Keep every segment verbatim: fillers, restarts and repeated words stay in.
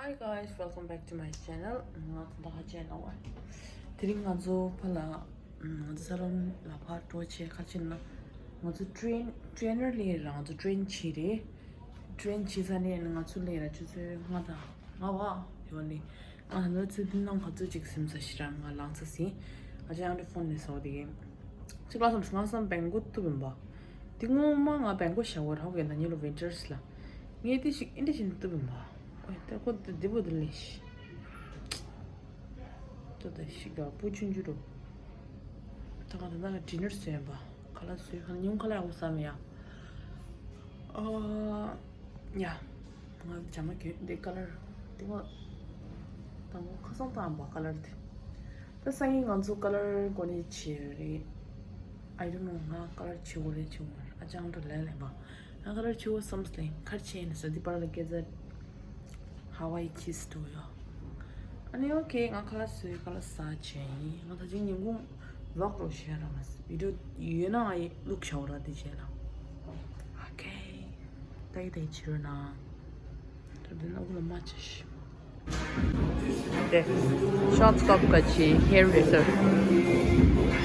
Hi guys, welcome back to my channel. ང་ཚོ་ད་ཧ་ཅན་ཨོ། དེ་རིང་ང་ཚོ་ཕ་ལ་ང་ཚོ་ས་རོམ་ལ་ཕར་འགྲོ་ཆེད་ཁ་ཆེ་ན་ང་ཚོ་ཊེན་ཊེན་ནར་ལས་ར་ང་ཚོ་ཊེན་བྱེད་རེད། ཊེན་བྱེད་ས་ནས་ང་ཚོ་ལས་ར་ཆུ་ཚོད་ལྔ་དང་ལྔ་བ་ཡོད་ནི། ང་ལོ་ཚོད་འདི་ནང་ག་ཚོད་ཅིག་སིམ་ས་ཤི་ར་ང་ལང་ཚ་སི། ཨ་ཅང་དེ་ཕོན་ནས་སོ་དེ་གི་ཅིག་ལ་སོམ་སི་ང་སོམ་བེང་གོ་ཏུ་བིན་པ། དེ་སྔོན་མ་ང་བེང་གོ་ཤ་བོ་ར་བོ་གི་ན་ཉི་ལོ་ཝིན་ཊར་སི་ལ། ངས་དེ་ཞིག་ཨིན་དྲི་ཤིན་ཏུ་བིན་པ། ཨོ་ད་ཁོ་དེ་དེ་བོ་དེ་ལས་ཤི། ད་ད་ཤི་ག་པུ་ཆུན་ཆུ་རུ། ད་ག་ད་ད་ཌི་ནར་སོན་པ། ཁ་ལག་སོས་ཁ་ཉུང་ཁ་ལག་ཡག་པོ་བསམ་ཡ། ཨ་ཡ། ང་ཇ་མ་གྱོན་འདི་ཀ་ལར་འདི་ང་དང་པོ་ཁ་སང་བཏང་པ་ཀ་ལར་དེ། ད་སང་ཉིན་ང་ཚོ་ཀ་ལར་གོ་ནས་བྱེད་རེད། I don't know ང་ཀ་ལར་བྱེད་དགོས་རེད་བྱེད་དགོས་མ་རེད། ཨ་ཅང་འགྲོ་ལས་ལས་པ། ང་ཀ་ལར་བྱེད་དགོས་བསམ་སྟེ་ཁར་ཆེ་ནས་ས་འདི་པར་ལ་སྐད་ཆ། Hawaii kiss to you. ཨ་ནི་ཨོ་ཁེ། ང་ཁ་ལག་བཟོས་ཁ་ལག་ཟ་བྱས་ཡིན། ང་ད་ཅིང་ཉིན་གུང་ཝོག་རོ་བྱས་ར་མ་ཟ། བི་ཌི་ཡོ་ཡོད་ན་ང་ཡི་ལུག་ཤ་བོ་ར་དེ་བྱས་ལ། ཨོ་ཁེ། ད་ཡི་ད་ཡི་ཕྱི་རོལ་ན། ད་དེ་ན་འུ་ལ་མ་ཆ་ཤི། དེ་ཤོར་ཊི་ཀོབ་ག་ཆི་ཧེར་རེ་སར།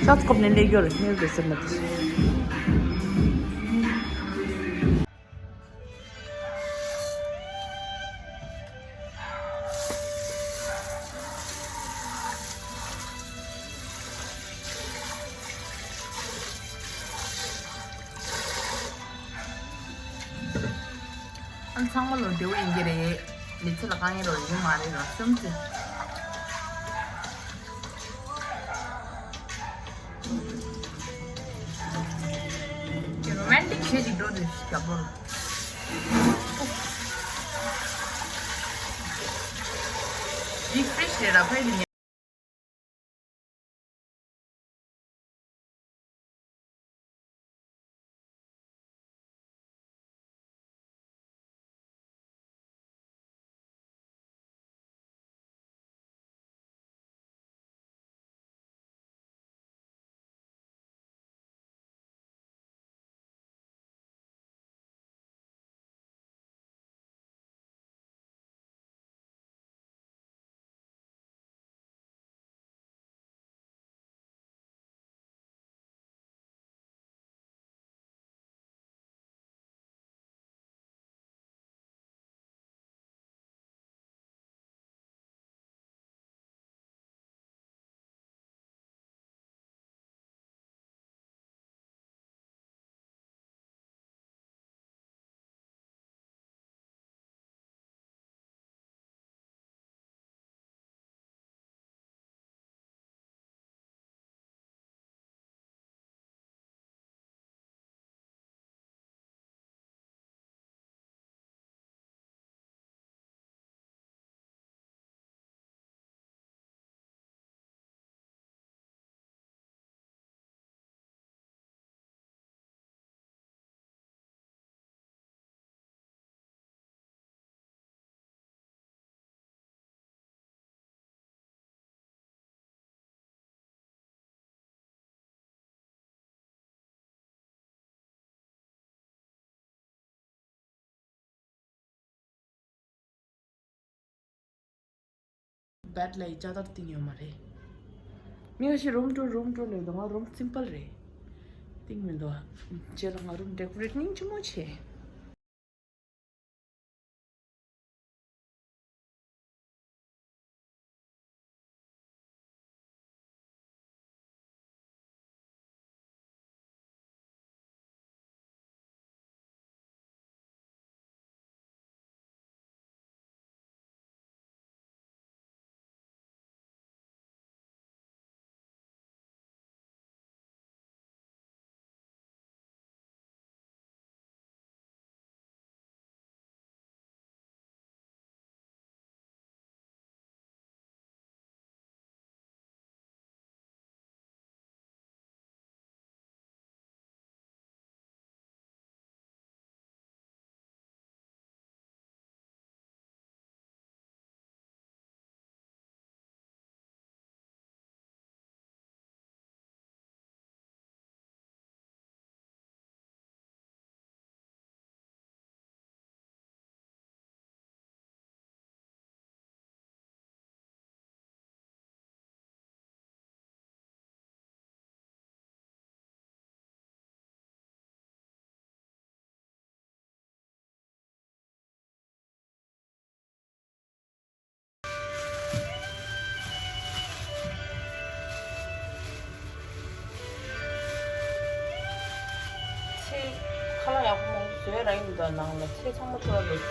ཤོར་ཊི་ཀོབ་ནས་ལས་ཡོར་ཧེར་རེ་སར་ན་དེ། ཨ་ཚང་མ་ལོ་འདྲེ་བོ་ཡིན་གྱི་རེད། མི་ཚེ་ལ་དཀའ་ངལ་རོ་ཡིན་མ་རེད་རོ་སེམས་ཚེ། རོ་མན་ཊིག་བྱེད་ཅིག་འགྲོ་དུས་རྒྱ་བོར། ཡིག་ཧྥི་རི་ཇི་རེད་ར་ཕ་ཡི་ནི། བེད་ལ་ཡི་ཅ་དར་ཏིང་ཡོད་མ་རེད། མི་ཁ་ཤས་རུམ་ཊུར་རུམ་ཊུར་ལས་འདུག་ང་རུམ་སིམ་པལ་རེད། ཏིང་མི་འདུག་རྗེས་ལ་ང་རུམ་ཌེ་ཀོ་རེཊ་སྙིང་རྗེ་མོ་བྱས། ཡིན་ད་ནང་ལ་ཚེ་ཚང་མ་ཚོར་རེད།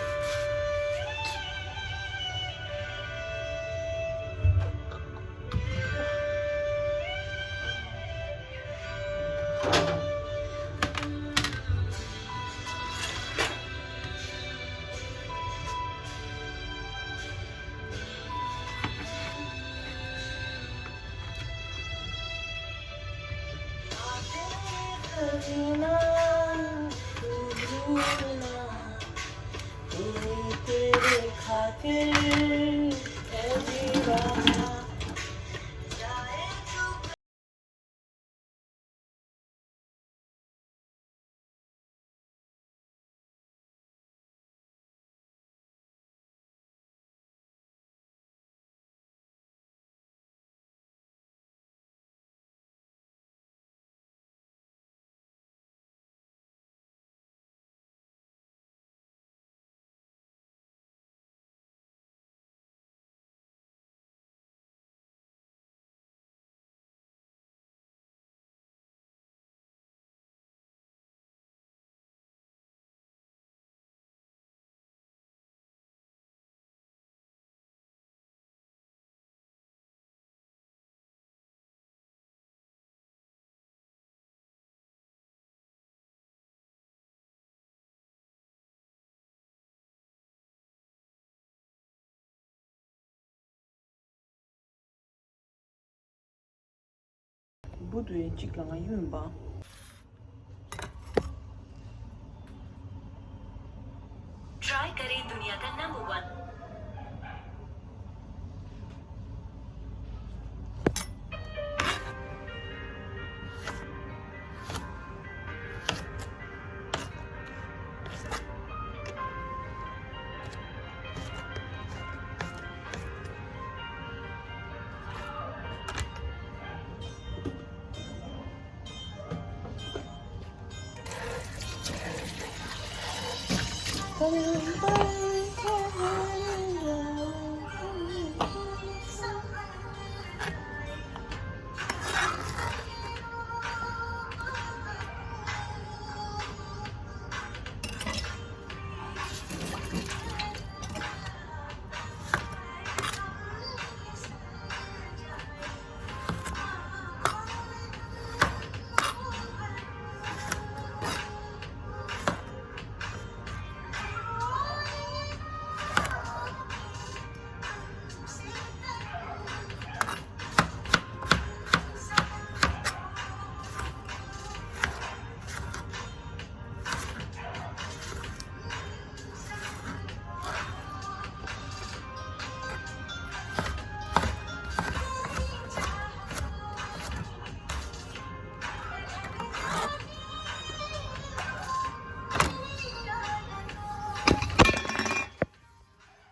བུ་དུ་ཡི་གཅིག་ལ་ང་ཡུན་པ། Try करें दुनिया का number one.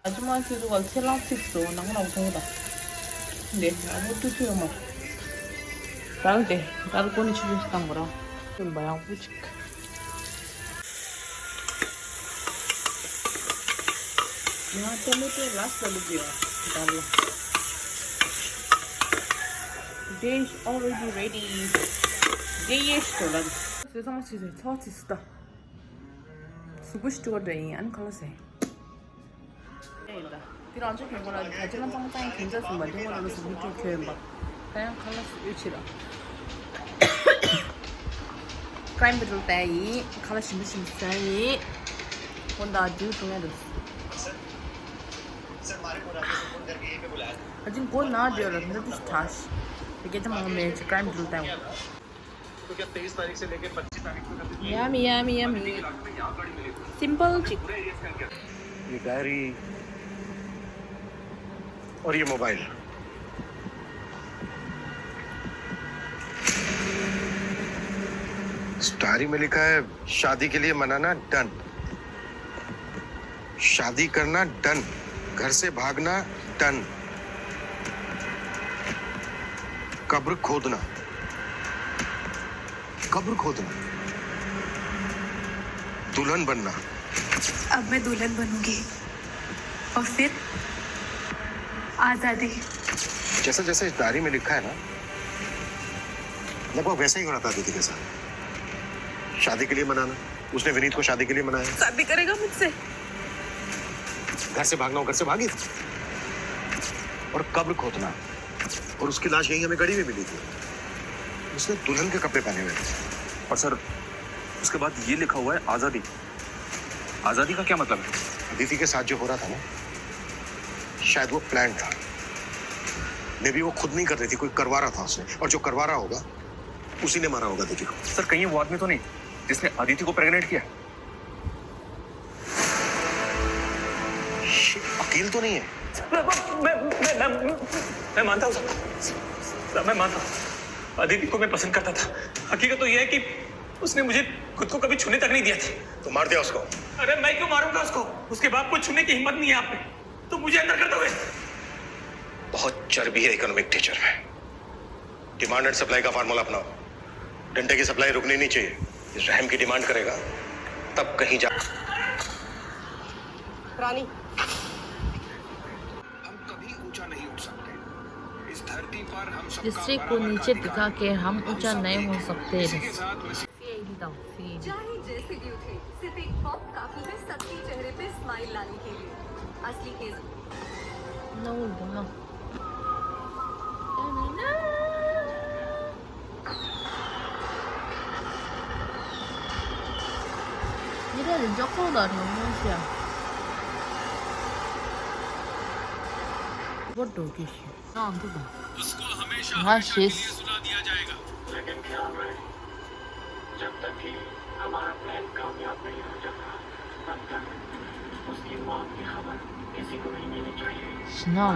ཨ་ཅོ་མ་ཁྱོད་ཚོ་བ་ཚེ་ལང་ཚིགས་སོ་ནང་ལ་འོང་ད། འདི་ཨ་བོ་ཏུ་ཐུ་ཡོང་མ། རང་དེ་རང་ཀོ་ནི་ཆུ་ཆུ་བཏང་བ་རང་ཡིན་པ་ཡང་བུ་ཅིག་ཡང་ཏོ་མེ་ཏོ་ལ་སོ་ལུ་གི་ཡོད་ད་ལོ། Dish already ready. ཡེ་ཡེ་ཤོ་ལ། སོ་ཚང་མ་ཆུ་ཆུ་ཚོ་ཚིགས་སུ་ད། གཟུགས་པོ་ཞིག་སྤྲོ་བ་འདྲ་ཡིན་ཨ་ནི་ཁ་ལག་ཟས། ཡིན་ད། དེ་རང་ཚོ་གྱོན་གོ་ལ་ད་ཅི་ལ་ཙང་ཙང་གྱོན་ཆ་ཟིན་པ་དེ་ངོ་ལ་ལ་གཟུགས་པོ་སྤྲོ་གྱོན་ཡིན་པ། ད་ཡང་ཁ་ལག་ཟས་ཡོད་ཕྱིར། ཀྲའིམ་བི་ཏལ་ཏའི་ཡིན་ཁ་ལག་ཞིམ་པོ་ཞིམ་པོ་ཟ་ཡིན། ཧོན་ད་དུས་ཀྲུང་ཡ་འདུག་ཨ་ཅིན་གོ་ན་དེ་ལ་འདི་དུས་ཐ་ཤི། དེ་སྐད་ཆ་མང་མེད་ཅི་ཀྲའིམ་བི་ཏལ་ཏའི། Yummy, yummy, yummy. Simple chick. ये डायरी और ये मोबाइल। इस डायरी में लिखा है, शादी के लिए मनाना डन, शादी करना डन, घर से भागना डन, कब्र खोदना, कब्र खोदना, दुल्हन बनना। अब मैं दुल्हन बनूंगी और फिर आजादी। जैसा जैसा इस डायरी में लिखा है ना, लगभग वैसा ही हो रहा था दीदी के साथ। शादी के लिए मनाना, उसने विनीत को शादी के लिए मनाया। शादी करेगा मुझसे? घर से भागना हो, घर से भागी। और कब्र खोदना। और उसकी लाश यहीं हमें गड़ी में मिली थी। उसने दुल्हन के कपड़े पहने हुए थे। और सर, उसके बाद ये लिखा हुआ है, आज़ादी। आज़ादी का क्या मतलब है? अदिति के साथ जो हो रहा था ना, शायद वो प्लान था। मे बी वो खुद नहीं कर रही थी, कोई करवा रहा था उसने। और जो करवा रहा होगा, उसी ने मारा होगा अदिति को। सर, कहीं वो आदमी तो नहीं जिसने अदिति को प्रेग्नेंट किया? ये वकील तो नहीं है? मैं, मैं, मैं, मैं, मैं मानता हूँ सर। सर, मैं मानता हूँ। अदिति को मैं पसंद करता था। हकीकत तो यह है कि उसने मुझे खुद को कभी छूने तक नहीं दिया था। तो मार दिया उसको। अरे, मैं क्यों मारूंगा उसको? उसके बाप को छूने की हिम्मत नहीं है आप में। तो मुझे अंदर कर दोगे? बहुत चर्बी है इकोनॉमिक टीचर में। डिमांड एंड सप्लाई का फार्मूला अपनाओ। डंडे की सप्लाई रुकनी नहीं चाहिए। ये रहम की डिमांड करेगा, तब कहीं जा। रानी। हम कभी ऊंचा नहीं उठ सकते। इस धरती पर हम सबका किसी को बराबर नीचे अधिकार दिखा है। के हम हम ऊंचा सब नहीं एक हो हैं। सकते। इसी के साथ मैं सीआईडी था, सीआईडी। चाहे जैसे भी उठे, सिर्फ एक पॉप काफी है सबके चेहरे पे स्माइल लाने के लिए। असली case. No, no. What do you? Snow.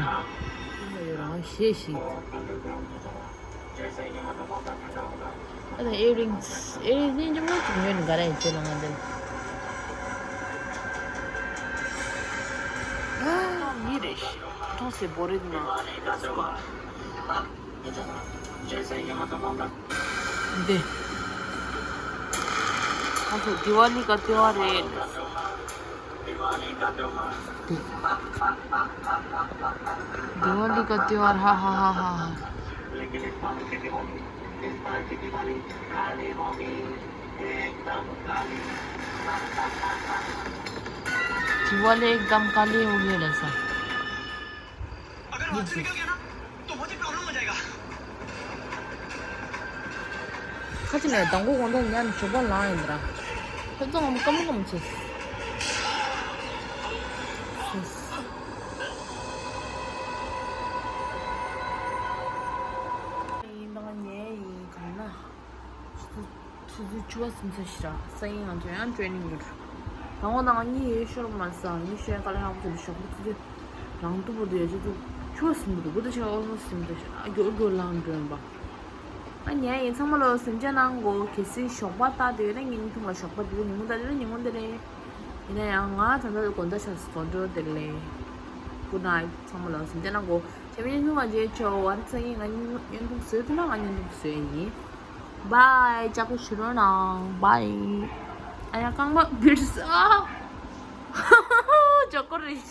ཨ་ད་ཨེ་རིང་ཨེ་རིང་ནི་ཅུང་ཉོན་ག་རེ་ཅེ་ལ་ང་འདི། ཨ་མི་རེ་ཐོང་སེ་བོ་རེད་ན། འདི། ཨ་ཚོ་དི་ཝ་ལི་ག་དེ་བ་རེད། दिवाली का त्योहार, हा हा हा हा हा। दिवाली एकदम काली हो गई ऐसा। अगर हाथ से निकल गया ना, तो बहुत ही प्रॉब्लम हो जाएगा। ཁ་ཅིག་ནས་དང་པོ་དགོང་དག་ཉལ་ནས་ཞོགས་པ་ལངས་ཡིན་འདྲ། ཁོ་ཚོ་ངམ་སྐམ་སྐམ་བྱས། ཡིན་དང་ཉལ་ཡིན་གང་ན། ཆུ་ཚོད་བཅུ་པ་ཟིན་ཚར་ཤི་ར། སང་ཉིན་ང་ཚོ་ཡང་ཊེ་རེ་ནིང་ཡོད། དང་པོ་དང་གཉིད་ཡོད་ཤོར་མ་སོང་། གཉིད་ཤོར་དཀའ་ལས་ཁག་པོ་བྱས་ཏེ་ཞོགས་པ་ཆུ་ཚོད་རང་སྟུག་པོ་དེ་ཡོད་ཆུ་ཚོད་བཅུ་པ་ཟིན་པ་འདུག་དགུ་དང་ཕྱེད་ཀ་ཨོལ་མོ་སི་ཟིན་ཚར་ཤི་ར། ཨ་མགྱོགས་མགྱོགས་ལངས་འགྲོ་ཡིན་པ། ང་ཉལ་ཡིན། ཚང་མ་ལོ་གཟིམ་འཇག་གནང་གོ་གལ་སྲིད་ཞོགས་པ་ལྟ་དེ་རེད། ཉིན་ཐུང་ལ་ཞོགས་པ་དེ་རེད། ཉིན་གུང་ལྟ་དེ་རེད། ཉིན་གུང་དེ་རེད། ཡིན་ན་ཡང་ང་ད་ལྟ་དགོང་དག་ཆགས་སུ་གོ་འགྲོ་དེ་ལས། Good night. ཚང་མ་ལོ་གཟིམ་འཇག་གནང་གོ་ཁྱེད་མི་ཉིན་ཐུང་ང་མཇལ་ཆོག་ཨ་ནི་སང་ཉིན་ང་ཉིན་ཐུང་བཟོས་ཐུབ་ན་ང་ཉིན་ཐུང་བཟོས་ཡིན། Bye. ལྕགས་པོ་ཞུ་རོགས་གནང་། Bye. ཨ་ཡ་རྐང་པ་བིར་ས། ཇོ་ཀོ་རེད།